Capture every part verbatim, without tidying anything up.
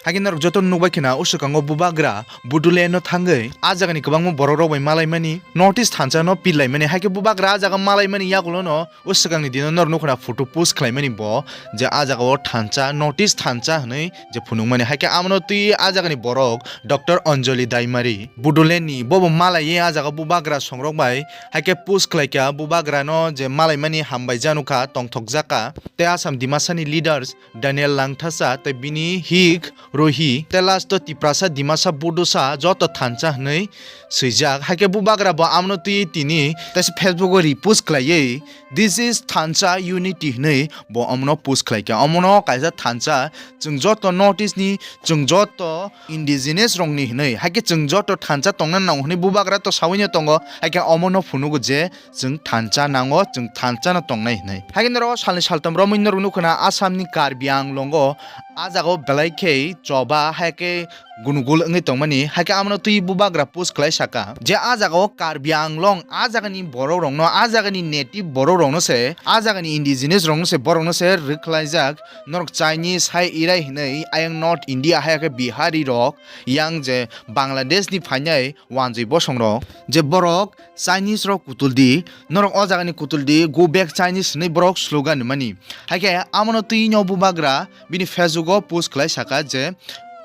Haikhe norok joto nukbai khna o swkango bubagra Bodoland no thangwi a jagani kwbangma borok rok bai malaimani, notice thansa no pillaimani, haikhe bubagra a jaga malaimani yagulo no o swkangni dino norok nukho na photo post khlaimani bo, je a jagao thansa, notice thansa hwnwi je phunukmani. Haikhe amono twi a jagani borok Doctor Anjali Daimari, Bodoland ni, bobo malaiwi a jaga bubagra songrok bai haikhe post khlaikha, bubagra no je malaimani hambai janukha, tongthokjakha. Tei Assam Dimasa ni leaders Daniel Langthasa tei bini hik Rohi, tei last o Tiprasa, Dimasa, Bodosa joto thansa hwnwi swijak. Haikhe bubagra bo amono twi tini teisa Facebook o repost khlaiwi, "This is thansa unity," hwnwi bo omono post khlaikha. Omono kaisa thansa, chwng joto North East ni, chwng joto indigenous rokni hwnwi, haikhe chwng joto thansa tongna nango hwnwi bubagra to sawino tongo, haikhe omono phunugo je chwng thansa nango, chwng thansa no tongnai hwnwi. Haikhe norok salni saltham romwi norok nukho na Assam ni Karbi Anglong o a jaga o belai khe choba, haikhe gunugul wngwi tongmani, haikhe amono twi bubagra post khlai saka je a jaga o Karbi Anglong, a jagani borok rokno, a jagani native borok rokno se, a jagani indigenous rokno se, borokno se rwkhlaijak, norok Chinese hai irai hinwi ayang North India hai khe Bihari rok, yang je Bangladesh ni phainai wanjwi bosong rok, je borok Chinese rok kutul di, norok o jagani kutul di, go back Chinese hinwi borok slogan mani. Haikhe amono twi no bubagra bini Facebook o post khlai saka je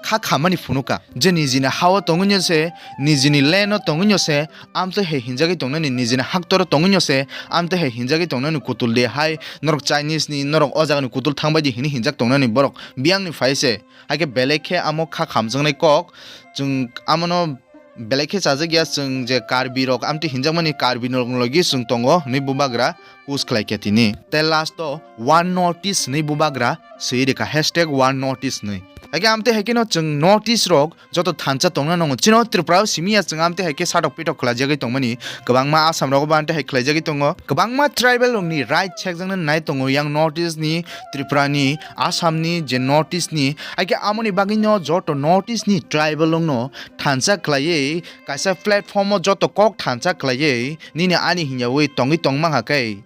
kha khamani phunuka. Je nijini ha o tongwi no se, nijini land o tongwi no se, amtwi hai hinjagwi tongnani, nijini haktor o tongwi no se, amtwi hai hinjagwi tongnani kutul di hai, norok Chinese ni, norok o jagani kutul thangbai di hinwi hinjak tongnani borok biyang ni phai se. Haikhe belai khe amo kha khamjaknai kok, chwng amono belai khe chajak ya, chwng je Karbi rok amtwi hinjakmani Karbi rok logi chwng tongo hinwi bubagra post khlai kha tini. Tei last o one North East hinwi bubagra swi rikha, hashtag one North East hinwi. Haikhe amtwi haikhe no chwng North East rok joto thansa tongna nango. Chino Tripura o simi ya chwng amtwi haikhe satok pitok khlai jagwi tongmani. Kwbangma Assam rogo bo amtwi hai khlai jagwi tongo. Kwbangma tribal rokni right sekjakna nai tongo yang North East ni, Tripura ni, Assam ni, je North East ni. Haikhe amoni bagwi no joto North East ni tribal rokno thansa khlaiwi kaisa platform o joto kok thansa khlaiwi nini ani hinyawi tongwi tongma kha khe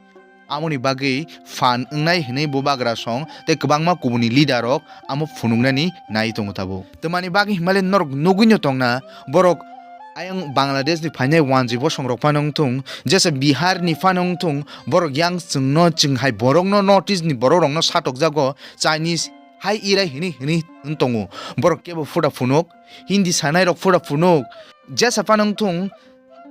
amoni bagwi phan wngnai hinwi bubagra song tei kwbangma kubuni leader rok amo phunuknani nai tongo tabuk. Twmani bagwi hinmale norok nugwi no tongna borok ayang Bangladesh ni phainai wanjwi bosong rok phano wngthung, jesa Bihar ni phano wngthung, borok yang chwngno chwng hai borokno North East ni borok rokno satokjago Chinese hai irai hini hini wng tongo. Borok kebo phuda phunuk, Hindi sanai rok phuda phunuk, jesa phano wngthung,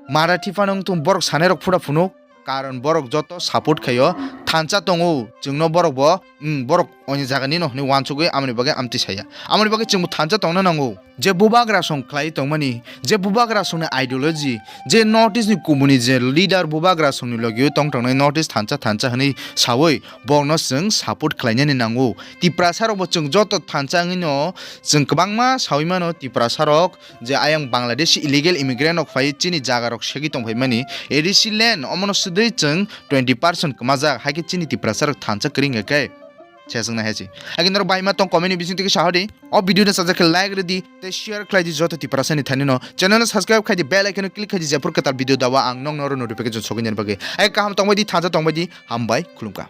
Marathi phano wngthung, borok sanai rok phuda phunuk, karon borok joto support khaio, thansa tongo, chwngno borok bo, mm, borok oni jaga nino hwnwi wansugwi amoni bagwi amtwi saya. Amoni bagwi chwngbo thansa tongna nango. Je bubagra song khlai tongmani, je bubagra songni ideology, je North East ni kubuni je leader bubagra songni logio tong tongnai North East thansa thansa hwnwi sawi borokno chwng support khlainani nango. Tiprasa rokbo chwng joto thansa wngwino chwng kwbangma sawi mano Tiprasa rok je ayang Bangladesh illegal immigrant rok phai chini jaga rok segwi tongphai mani. A D C land omono swdwi chwng twenty percent kwmajak, haikhe chini Tiprasa rok thansa kwrwi wngkha khe. Seswng nai hai se. Haikhe norok bai ma tong comment ni bising twi khe sahodi. O video no sajak khe like rwdi tei share khlai di joto Tiprasa ni thani no. Channel no subscribe khai di, bell icon no click khai di, jephru kwtal video dawa ang nokno oro notification sogwi nani bagwi. Haikhe kaham tongbai di, thansa tongbai di, hambai khulumkha.